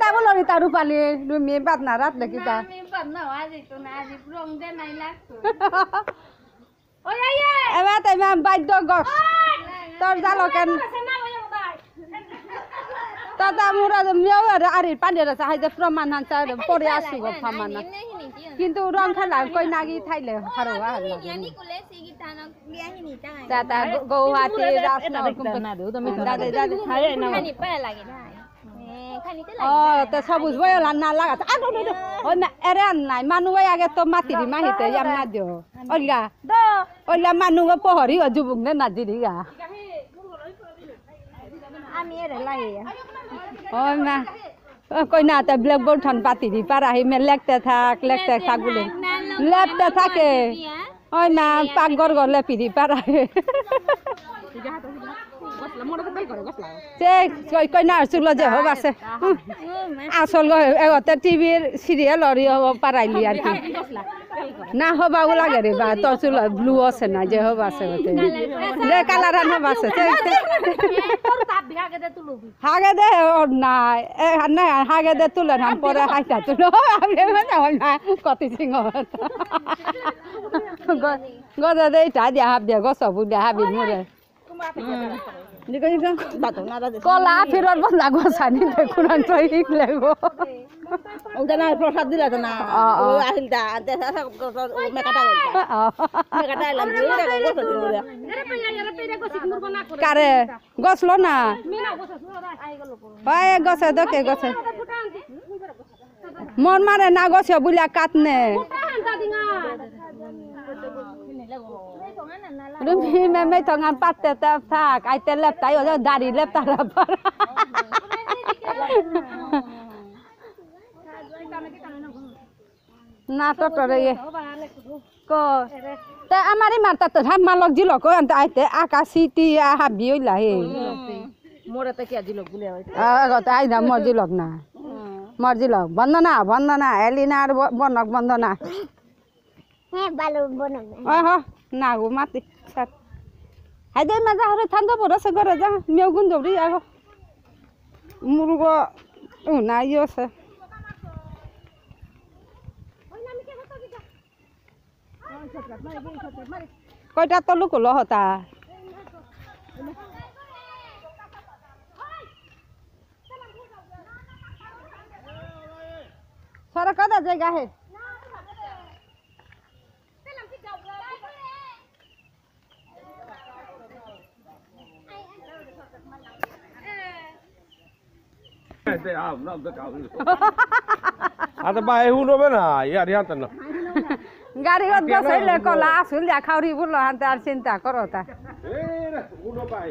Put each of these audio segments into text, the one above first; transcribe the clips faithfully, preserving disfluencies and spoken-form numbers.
তা বলো রে, তার রূপালী, রুমি বাদ না রাত দেখি তা। না, আমি বাদ না, আজ একটু না, আজ রং দে নাই লাগতো। ওই, এই, এই। এবার তাই ম্যাম বাধ্য গস। তোর জালো কেন? ওই, ওই, ওই। তা তা মুরা মিয়াও আর আরে পানি রে, হাই দে প্রমাণ হান চা পরে আসু গো ফামানা। কিন্তু রং খেলা কই নাগি থাইলে হারো আর লাগে। তা তা গো-, গুয়াহাটি রাসনগর কুম্ভ-, না দেও, তুমি দাদা, দাদা। খানি পায়া লাগে না। এ, খানিতে লাগে ও, না। তে সবুজ বয়লা না লাগাত। আ, দো, দো, দো। ওই না, এরে আর নাই। মানু ওই আগে তো মাতিরি মাহিতে, ইয়াম না দিও। ওইলা। দো। ওইলা মানু গো পহরি ও জুবুক নে না দিরিগা। আমি এরে লাগে। ওই না। ও, কই না, তে blackboard ঠান পাতিরি পারা হি মে লেখতে থাক, লেখতে থাক বলে। লেখতে থাকে। ওই না, পাকঘর গলে পিড়ি পারা। সে কই, কই না, চুলো যে হব আছে। আসল গো, এগোতে টিভির সিরিয়াল অরি হব পারাইলি আর কি। না হবাও লাগে রে বা, তোর চুলো ব্লু আছে না, যে হব আছে ওতে। যে কালার আন হব আছে, সে, সে। হাগে দে ওর নাই, এ, না, হাগে দে তুলে না, পরে হাইটা তুলো। আমি মানে ওর না, কতি সিংহ। গ-, গজা দে ইটা দিয়া হাব দিয়া, গছ বুলিয়া হাবি মুরে। হুম। দেখো, দেখো। কলা ফিরর বন্ধা গছানি দেখুন, তো ইক লেগো। ওটা না, প্রসাদ দিলা তো না। অ, অ। ও আহিল দা, আনতে সা-, সা-, ও মেকাটা গলতা। অ। মেকাটা এলাম, দিয়ে ওটা গলতা দিয়ে ওটা। কারে? গছলো না। ওই গছে দকে গছে। মন মারে না গছে বুলিয়া কাট নে। রুমি মেমে থঙান পাতে তা থাক, আইতে লেপতাই, ওদের দাড়ি লেপতা রাবার। না, তো তোরে ইয়ে। ক। তে আমার এই মারতা তো হাম মালক জিলক, আনতে আইতে আকাশি টিয়া হাবি হইলা হে। মোরে তো কি আজিলক বুলে হইতে। আগতে আইদা মর জিলক না। মর জিলক। বন্দনা, বন্দনা, এলিনার ব-, বনক বন্দনা। হ্যাঁ, ভালো বনক। ওহ, না গো, মাতি। স্যার। হাই দে, মজা হবে, ঠান্ডা পড়েছে, ঘরে যা। মেয়েও গুন দৌড়ি যাবো। মুরগো, ও না, ইয়ে আছে। কয়টা তলু কুলো হতা? সারা কাদা জায়গা হে। আতে বাই হুনবে না, ইয়ার ইয়াতে না। গাড়ি গত বসাইলে কলা আসুল যা খাউরি বুললো, হাতে আর চিন্তা করো তা। এ রে, হুনো বাই।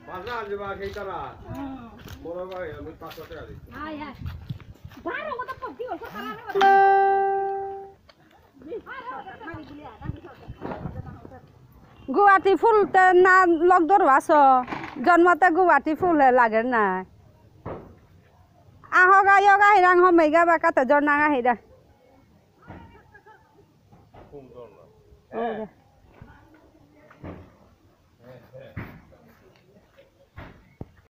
বাজার যে বা খেয়ে তারা। বড় বাই, আমি পাঁচশো টাকা দিই। গুয়াহাটি ফুল তে না লগ ধরো আসো, জন্মতে গুয়াহাটি ফুল হে লাগে না। আহগা ইয়গা হিরাং হমেগা বা কাতে জনাগা হিরা।